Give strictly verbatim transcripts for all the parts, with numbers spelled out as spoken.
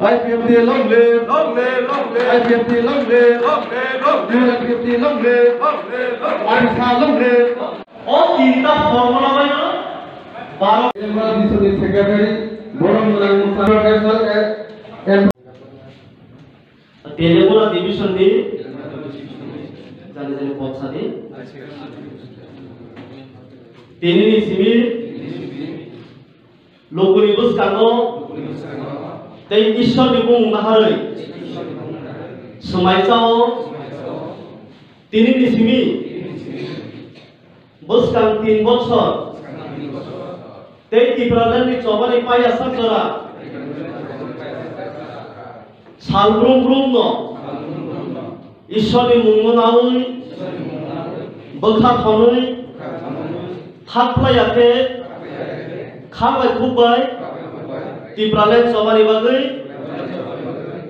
I P F T long live! Long live, long live! I P F T long live! Long live, long live! I P F T long live! Long live, long live! Odisha long live! O tinta formula bai no baro. Member District Secretary, Borok Mwnang Musa National and Teliamura division ni jani jani pok sadi. Tini ni simi lukuni bwskango tei Ishwar ni bumung naharwi swmai chao. Tini ni simi bwskang tin bochor tei Tipraland ni chobani paiya sak jora sal brum brum no Ishwar ni mung no nawi bwkha thonwi thak phlai ya khe kha bai khuk bai Tipraland chobani bagwi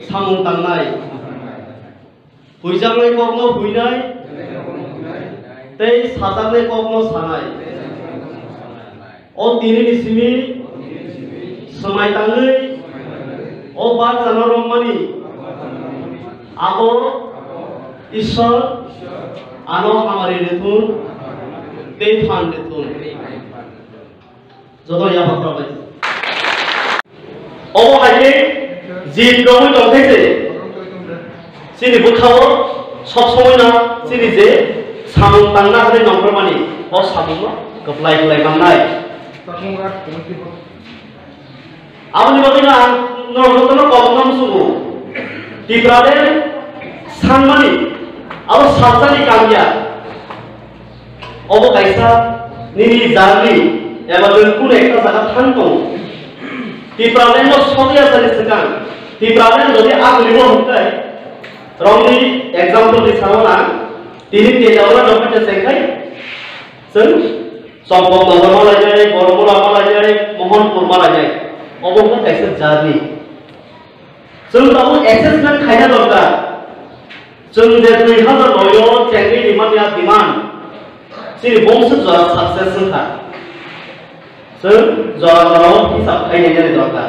samung tangnai. Huijaknai kokno huinai, tei sajaknai kokno sanai. O tinini simi swmai tangwi o barjano romani abo Ishwar ano hamari rithun tei phan rithun. Joto yapha khorok bai. Obo hai khe jil romwi tong khe se chini bwkhao sob somoi no chini je samung tangna hwnwi nongkhormani o samung no kwplai kwlai mannai. Aboni bagwi no ang norok jotono kok no musugo. Tipraland sanmani abo salsani kamya. Obo kaisa nini jarni eba nwng kunu ekta jaga thang tongo. Tipraland no sokya sani swkang, Tipraland jodi agribo hwnkhe, rongni example ni sao na, tini Teliamura no hwnkhe se khai, chwng Champaknagar malainai, Boromura malainai, Mohanpur malainai. Obo wngkha kaisa jarni. Chwng tabuk assessment khaina dorkar. Chwng je dui hazar noi o chengwi rimani a demand, chini bongso jora success wngkha. Chwng jora jora o hisab khaina nani dorkar.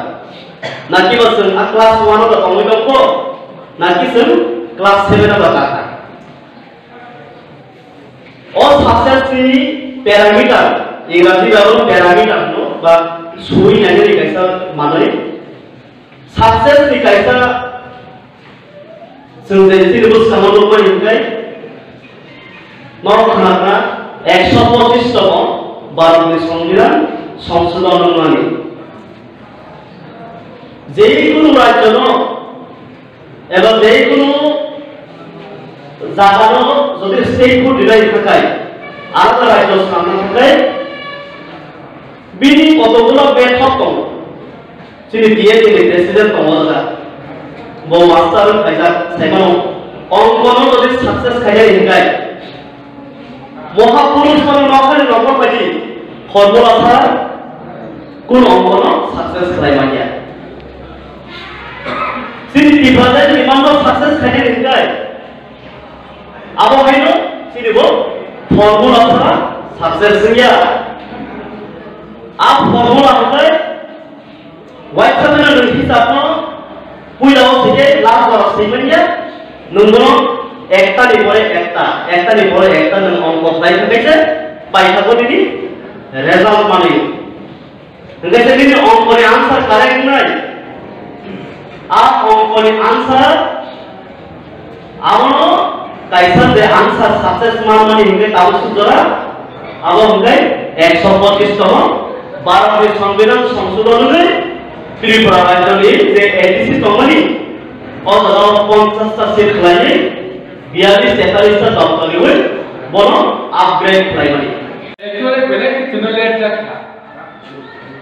Naki ba chwng a class one o tongwi tongkho, naki chwng class seven o tongkha. O success ni parameter, Engraji bai bo parameter hwno ba sui nainani kaisa manwi. Success ni kaisa chwng je chini bwskango nukmani hwnkhe norok khna khna ekso pochis tamo Bharat ni Songbidan songsodon wngnani. Je kunu rajyo no eba je kunu jaga no jodi state code dinai thakai, alada rajyo swnamna thakai, bini kotoguno method tongo. Chini D A T ni president tongo da. Bo master khaijak saimano. Ongkono jodi success khaijak hinkai. Mohapurush mano nokhani nokhor baidi formula sa kun ongkono success khlai manya. Chini Tipraland ni mano success khaijak hinkai. Abo haino chini bo formula sa success wngya. A formula hwnkhe Waisa mano nwng hisab no puila o sike last jora swi manya, nwng bono ekta ni pore ekta, ekta ni pore ekta nwng ongko khlai thangkhe se paithago nini result manwi. Hwnkhe se nini ongko ni answer correct wngnai. A ongko ni answer Abono kaisa je answer success manmani hwnkhe tabuk suk jora, abo hwnkhe ekso pochis tongmo Bharatni Songbidan songsodon hwnwi Tripura rajyoni je A D C tongmani, o jagao ponchash ta seat khlaiwi biyalish tetallish ta doptor riwi bono upgrade khlaimani. Actually belai kheno late jak kha.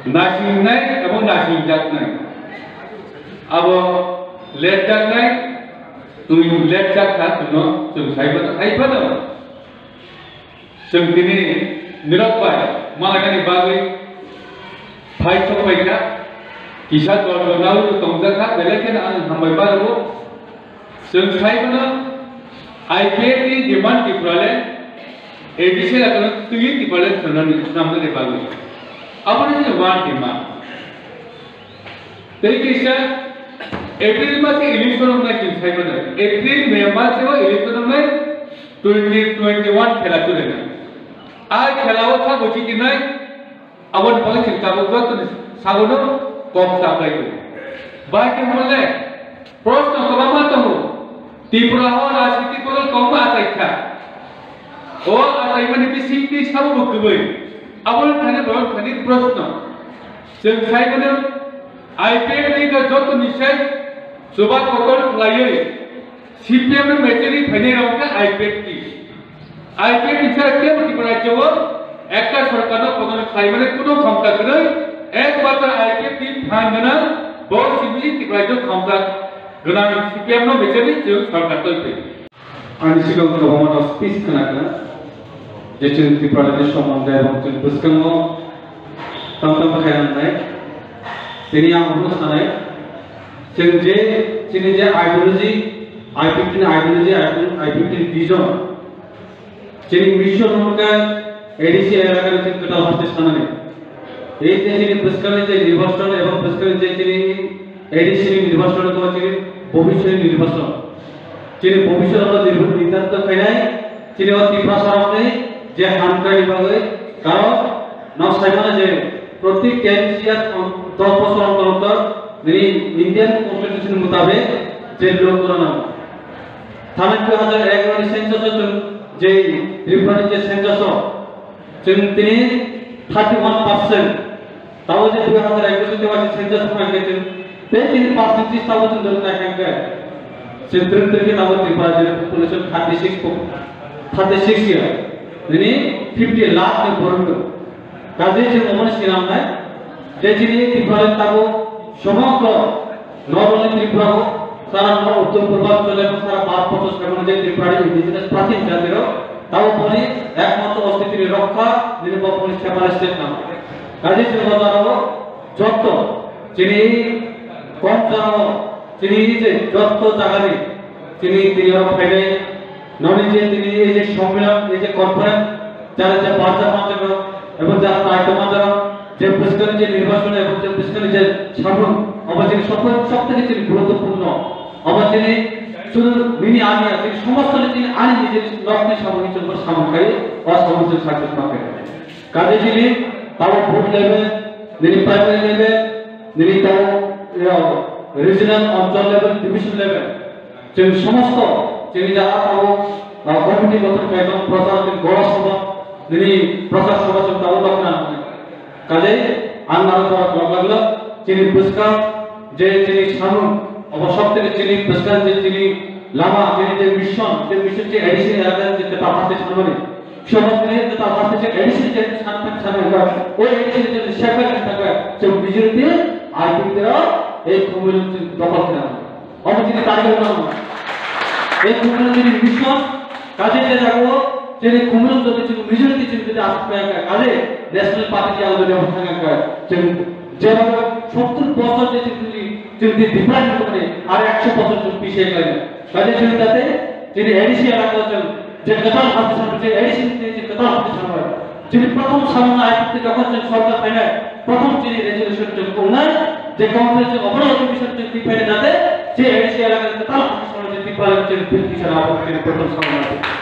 Nasingnai abo nasingjaknai. Abo late jaknai. Twi late jak kha, chwngno chwng sai mano, hai phano chwng tini nirok bai malainani bagwi phai chongbai kha, kisa dol dol naui tongjak kha, belai kheno ang hambai ma rwo. Chwng sai mano, I P F T ni demand Tipraland, A D C ni akhoro twi Tipraland swnamnani bagwi. Aboni one demand. Tei kisa April mase election wngnai chwng sai mano. April, May mase o election wngnai twenty twenty-one khela chole na. A khela o sabo chiti nai, aboni bagwi chwng tabuk joto ni sabono kok chaplai tongo. Bai khe hwnle proshno kwbangma tongo. Tripura o rajniti bodol kobangma achai kha. O achaimani bisingtwi sabo bo kwbwi. Aboni thani borok thani proshno. Chwng sai mano I P F T ni joto ni sai chuba kotor khlaiwi C P M no mecheri phainai rok khe I P F T. I P F T ni sai kebo Tripura rajyo o ekta sorkar no podon khlaimani kuno khomta kwrwi, ekmatro I P F T ni phan gwnang bo simi Tripura rajyo khomta gwnang C P M no mecheri chwng sorkar toi phai. Ani sigang kwbangma no speech khna khna je chwng Tripura ni somonde ebong chwng bwskango tam tam khairang nai. Tini ang hwnwi sanai, chwng je chini je ideology, I P F T ni ideology, I P F T ni vision, chini mission hwnkhe A D C elaka ni chwng kwtal haste sanani. Ei je chini bwskangni je nirbachon ebong bwskangni je chini A D C ni nirbachon wngkha chini bobiswtni nirbachon. Chini bobiswt o nirba-, nirdarit khainai chini o Tiprasa rokni je hamkrai ni bagwi, karon nok sai mano je proti ten years, dos bosor ontor ontor nini Indian Constitution mutabik je law kwrwng nango. Thani dui hajar egaroh ni census o chwng je Tripura ni je census o chwng tini thirty one percent. Tabo je dui hajar ekush te wasi census hwnka khe chwng tei tini percentage tabo chwng dole naikha khe. Chwng twrwng twrwng khe tabo Tripura je population thirty six po-, thirty six ya. Nini fifty lakh ni borok dong. Kaje chwng omo sinamnai je chini Tripura tabo somogro Not only Tripura o, sara no Uttor Purbanchal ebong sara Bharat borso sremani je Tripura ni indigenous prathin jati rok, tabo boni ekmatro ostitini rokha nini bo boni separate state nang. Kaje chini bo jora o jotto chini kom jora o chini je jotto jagani chini tini rok phainai Noni je tini ei je সম্মেলন, ei je conference, jara je barja manjak rok, ebong jara daityo manjak rok, je bwskangni je nirbachon, ebong je bwskangni je samung, obo chini sob, sob theke chini guruttopurno. Obo chini sudu nini ani ya, chini somosto ni chini ani nijeni nokni samung ni chwng samung khai, o samung chwng success ma khai. Kaje chini tabo booth level, nini primary level, nini tabo, yo, regional, anchal level, division level. Chwng somosto chini jaga abo, ah, committee gothon khlai tong, prochar chwng gora sabha, nini prochar sabha chwng tabuk rok na. Kaje ang aro jora kolok laglo, chini bwskang je chini samung, obo sob theke chini bwskang je chini lama, chini je mission, je mission je A D C ni elaka je kwtal haste sanmani. Somosto ni kwtal haste je A D C je san thang sanmani, o A D C je sefer thang thang, chwng B J P I P T ro, ei khumui chwng dokol khna. Omo chini target no. Ei khumui chini mission, kaje je jago, chini khumui jodi chini majority chini jodi asuk kaya kaya, kaje national party ki algo jodi thanga kaya, chini jeba sottur bosor je chini, chini different ko ni, ar ekso bosor chini piche kaya. Kaje chini tate, chini A D C elaka chini, je kwtal haste sanmani, je A D C ni je kwtal haste sanmani. Chini prothom samung I P T jokhon chwng sorkar phainai, prothom chini resolution chwng tongnai, je conference chwng obono resolution chwng twi phainai jate, je A D C elaka ni kwtal haste sanmani je twi phainai chwng twi sana abo chini prothom samung I P T.